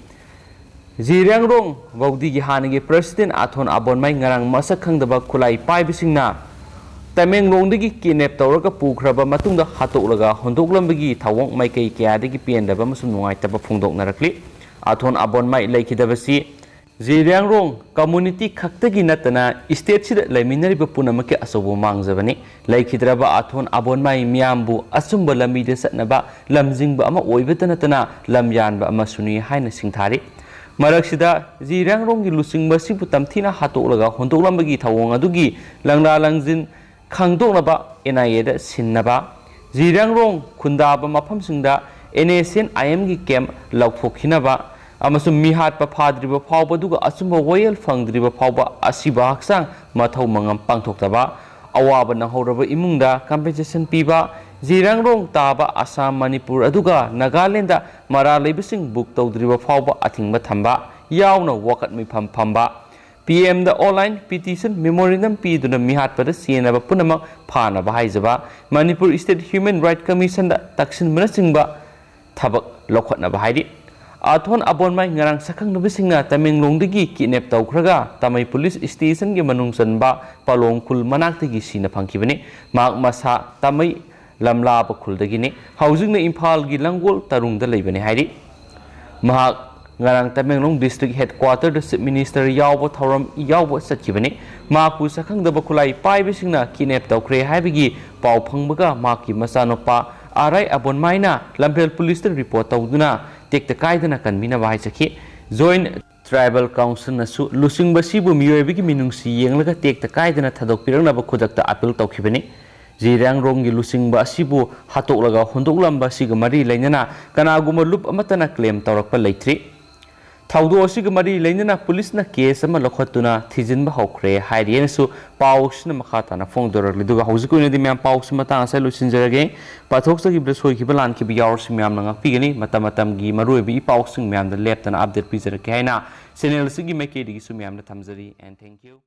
ꯖꯤꯔꯤꯌꯥꯡꯔꯣꯡ ꯒꯧꯗꯤꯒꯤ ꯍꯥꯟꯅꯒꯤ ꯄ꯭ꯔꯁꯤꯗꯦꯟ ꯑꯥꯊꯣꯟ ꯑꯕꯣꯟꯃꯥꯏ ꯉꯔꯥꯡ ꯃꯁꯛ ꯈꯪꯗꯕ ꯈꯨꯠꯂꯥꯏ ꯄꯥꯏꯕꯁꯤꯡꯅ ꯇꯃꯦꯡꯂꯣꯡꯗꯒꯤ ꯀꯤꯗꯅꯦꯞ ꯇꯧꯔꯒ ꯄꯨꯈ꯭ꯔꯕ ꯃꯇꯨꯡꯗ ꯍꯥꯠꯇꯣꯛꯂꯒ ꯍꯨꯟꯗꯣꯛꯂꯝꯕꯒꯤ ꯊꯧꯑꯣꯡ ꯃꯥꯏꯀꯩ ꯀꯌꯥꯗꯒꯤ ꯄꯦꯟꯗꯕ ꯑꯃꯁꯨꯡ ꯅꯨꯡꯉꯥꯏꯇꯕ ꯐꯣꯡꯗꯣꯛꯅꯔꯛꯂꯤ꯫ ꯑꯥꯊꯣꯟ ꯑꯕꯣꯟꯃꯥꯏ ꯂꯩꯈꯤꯗꯕꯁꯤ ꯖꯤꯔꯤꯌꯥꯡꯔꯣꯡ ꯀꯝꯃꯨꯅꯤꯇꯤ ꯈꯛꯇꯒꯤ ꯅꯠꯇꯅ ꯁ꯭ꯇꯦꯠꯁꯤꯗ ꯂꯩꯃꯤꯟꯅꯔꯤꯕ ꯄꯨꯝꯅꯃꯛꯀꯤ ꯑꯆꯧꯕ ꯃꯥꯡꯖꯕꯅꯤ꯫ ꯂꯩꯈꯤꯗ꯭ꯔꯕ ꯑꯥꯊꯣꯟ ꯑꯕꯣꯟꯃꯥꯏ ꯃꯤꯌꯥꯝꯕꯨ ꯑꯆꯨꯝꯕ ꯂꯝꯕꯤꯗ ꯆꯠꯅꯕ ꯂꯝꯖꯤꯡꯕ ꯑꯃ ꯑꯣꯏꯕꯇ ꯅꯠꯇꯅ ꯂꯝ ꯌꯥꯟꯕ ꯑꯃꯁꯨꯅꯤ ꯍꯥꯏꯅ ꯁꯤꯡꯊꯥꯔꯤ꯫ ꯃꯔꯛꯁꯤꯗ ꯖꯤꯔꯤꯌꯥꯡꯔꯣꯡꯒꯤ ꯂꯨꯆꯤꯡꯕꯁꯤꯕꯨ ꯇꯝꯊꯤꯅ ꯍꯥꯠꯇꯣꯛꯂꯒ ꯍꯨꯟꯗꯣꯛꯂꯝꯕꯒꯤ ꯊꯧꯑꯣꯡ ꯑꯗꯨꯒꯤ ꯂꯪꯂꯥ ꯂꯪꯖꯤꯟ ꯈꯪꯗꯣꯛꯅꯕ ꯑꯦꯟ ꯑꯥꯏ ꯑꯦꯗ ꯁꯤꯟꯅꯕ, ꯖꯤꯔꯤꯌꯥꯡꯔꯣꯡ ꯈꯨꯟꯗꯥꯕ ꯃꯐꯝꯁꯤꯡꯗ ꯑꯦꯟ ꯑꯦꯁ ꯑꯦꯟ ꯑꯥꯏ ꯑꯦꯝꯒꯤ ꯀꯦꯝꯞ ꯂꯥꯎꯊꯣꯛꯈꯤꯅꯕ ꯑꯃꯁꯨꯡ ꯃꯤꯍꯥꯠꯄ ꯐꯥꯗ꯭ꯔꯤꯕ ꯐꯥꯎꯕ ꯑꯗꯨꯒ ꯑꯆꯨꯝꯕ ꯋꯥꯌꯦꯜ ꯐꯪꯗ꯭ꯔꯤꯕ ꯐꯥꯎꯕ ꯑꯁꯤꯕ ꯍꯛꯆꯥꯡ ꯃꯊꯧ ꯃꯉꯝ ꯄꯥꯡꯊꯣꯛꯇꯕ, ꯑꯋꯥꯕ ꯅꯪꯍꯧꯔꯕ ꯏꯃꯨꯡꯗ ꯀꯝꯄꯦꯟꯁꯦꯁꯟ ꯄꯤꯕ, ꯖꯤꯔꯤꯌꯥꯡꯔꯣꯡ ꯇꯥꯕ ꯑꯁꯥꯝ, ꯃꯅꯤꯄꯨꯔ ꯑꯗꯨꯒ ꯅꯥꯒꯥꯂꯦꯟꯗ ꯃꯔꯥꯜ ꯂꯩꯕꯁꯤꯡ ꯕꯨꯛ ꯇꯧꯗ꯭ꯔꯤꯕ ꯐꯥꯎꯕ ꯑꯊꯤꯡꯕ ꯊꯝꯕ ꯌꯥꯎꯅ ꯋꯥꯀꯠ ꯃꯤꯐꯝ ꯐꯝꯕ, ꯄꯤ ꯑꯦꯝꯗ ꯑꯣꯟꯂꯥꯏꯟ ꯄꯤꯇꯤꯁꯟ ꯃꯦꯃꯣꯔꯦꯟꯗꯝ ꯄꯤꯗꯨꯅ ꯃꯤꯍꯥꯠꯄꯗ ꯆꯦꯟꯅꯕ ꯄꯨꯝꯅꯃꯛ ꯐꯥꯅꯕ ꯍꯥꯏꯖꯕ, ꯃꯅꯤꯄꯨꯔ ꯁ꯭ꯇꯦꯠ ꯍ꯭ꯌꯨꯃꯦꯟ ꯔꯥꯏꯠ ꯀꯃꯤꯁꯟꯗ ꯇꯛꯁꯤꯟꯕꯅꯆꯤꯡꯕ ꯊꯕꯛ ꯂꯧꯈꯠꯅꯕ ꯍꯥꯏꯔꯤ꯫ ꯑꯥꯊꯣꯟ ꯑꯕꯣꯟꯃꯥꯏ ꯉꯔꯥꯡ ꯁꯛꯈꯪꯅꯕꯁꯤꯡꯅ ꯇꯃꯦꯡꯂꯣꯡꯗꯒꯤ ꯀꯤꯗꯅꯦꯞ ꯇꯧꯈ꯭ꯔꯒ ꯇꯥꯃꯩ ꯄꯨꯂꯤꯁ ꯁ꯭ꯇꯦꯁꯟꯒꯤ ꯃꯅꯨꯡ ꯆꯟꯕ ꯄꯥꯂꯣꯡ ꯈꯨꯜ ꯃꯅꯥꯛꯇꯒꯤ ꯁꯤꯅ ꯐꯪꯈꯤꯕꯅꯤ꯫ ꯃꯍꯥꯛ ꯃꯁꯥ ꯇꯥꯃꯩ ꯂꯝꯂꯥꯕ ꯈꯨꯜꯗꯒꯤꯅꯤ꯫ ꯍꯧꯖꯤꯛꯅ ꯏꯝꯐꯥꯜꯒꯤ ꯂꯪꯒꯣꯜ ꯇꯔꯨꯡꯗ ꯂꯩꯕꯅꯤ ꯍꯥꯏꯔꯤ꯫ ꯃꯍꯥꯛ ꯉꯔꯥꯡ ꯇꯃꯦꯡꯂꯣꯡ district headquarter ꯗ Chief Minister ꯌꯥꯎꯕ ꯊꯧꯔꯝ ꯌꯥꯎꯕ ꯆꯠꯈꯤꯕꯅꯤ꯫ ꯃꯍꯥꯛꯄꯨ ꯁꯛꯈꯪꯗꯕ ꯈꯨꯠꯂꯥꯏ ꯄꯥꯏꯕꯁꯤꯡꯅ kidnap ꯇꯧꯈ꯭ꯔꯦ ꯍꯥꯏꯕꯒꯤ ꯄꯥꯎ ꯐꯪꯕꯒ ꯃꯍꯥꯛꯀꯤ ꯃꯆꯥꯅꯨꯄꯥ ꯑꯥꯔ ꯑꯥꯏ ꯑꯕꯣꯟꯃꯥꯏꯅ ꯂꯝꯐꯦꯜ ꯄꯨꯂꯤꯁꯇ report ꯇꯧꯗꯨꯅ ꯇꯦꯛꯇ ꯀꯥꯏꯗꯅ ꯀꯟꯕꯤꯅꯕ ꯍꯥꯏꯖꯈꯤ꯫ Joint Tribal Council ꯅꯁꯨ ꯂꯨꯆꯤꯡꯕ ꯑꯁꯤꯕꯨ ꯃꯤꯑꯣꯏꯕꯒꯤ ꯃꯤꯅꯨꯡꯁꯤ ꯌꯦꯡꯂꯒ ꯇꯦꯛꯇ ꯀꯥꯏꯗꯅ ꯊꯥꯗꯣꯛꯄꯤꯔꯛꯅꯕ ꯈꯨꯗꯛꯇ appeal ꯇꯧꯈꯤꯕꯅꯤ꯫ ꯖꯤꯔꯤꯌꯥꯡꯔꯣꯡꯒꯤ ꯂꯨꯆꯤꯡꯕ ꯑꯁꯤꯕꯨ ꯍꯥꯠꯇꯣꯛꯂꯒ ꯍꯨꯟꯗꯣꯛꯂꯝꯕ ꯑꯁꯤꯒ ꯃꯔꯤ ꯂꯩꯅꯅ ꯀꯅꯥꯒꯨꯝꯕ ꯂꯨꯞ ꯑꯃꯠꯇꯅ claim ꯇꯧꯔꯛꯄ ꯂꯩꯇ꯭ꯔꯤ꯫ ꯊꯧꯗꯣꯛ ꯑꯁꯤꯒ ꯃꯔꯤ ꯂꯩꯅꯅ ꯄꯨꯂꯤꯁꯅ case ꯑꯃ ꯂꯧꯈꯠꯇꯨꯅ ꯊꯤꯖꯤꯟꯕ ꯍꯧꯈ꯭ꯔꯦ ꯍꯥꯏꯔꯤ ꯍꯥꯏꯅꯁꯨ ꯄꯥꯎꯁꯤꯅ ꯃꯈꯥ ꯇꯥꯅ ꯐꯣꯡꯗꯣꯔꯛꯂꯤ꯫ ꯑꯗꯨꯒ ꯍꯧꯖꯤꯛꯀꯤ ꯑꯣꯏꯅꯗꯤ ꯃꯌꯥꯝ ꯄꯥꯎꯁꯤ ꯃꯇꯥꯡ ꯑꯁꯤꯗ ꯂꯣꯏꯁꯤꯟꯖꯔꯒꯦ꯫ ꯄꯥꯊꯣꯛꯆꯈꯤꯕꯗ ꯁꯣꯏꯈꯤꯕ ꯂꯥꯟꯈꯤꯕ ꯌꯥꯎꯔꯁꯨ ꯃꯌꯥꯝꯅ ꯉꯥꯛꯄꯤꯒꯅꯤ꯫ ꯃꯇꯝ ꯃꯇꯝꯒꯤ ꯃꯔꯨꯑꯣꯏꯕ ꯏ ꯄꯥꯎꯁꯤꯡ ꯃꯌꯥꯝꯗ ꯂꯦꯞꯇꯅ update ꯄꯤꯖꯔꯛꯀꯦ ꯍꯥꯏꯅ channel ꯑꯁꯤꯒꯤ ꯃꯥꯏꯀꯩꯗꯒꯤꯁꯨ ꯃꯌꯥꯝꯗ ꯊꯝꯖꯔꯤ꯫ And thank you꯫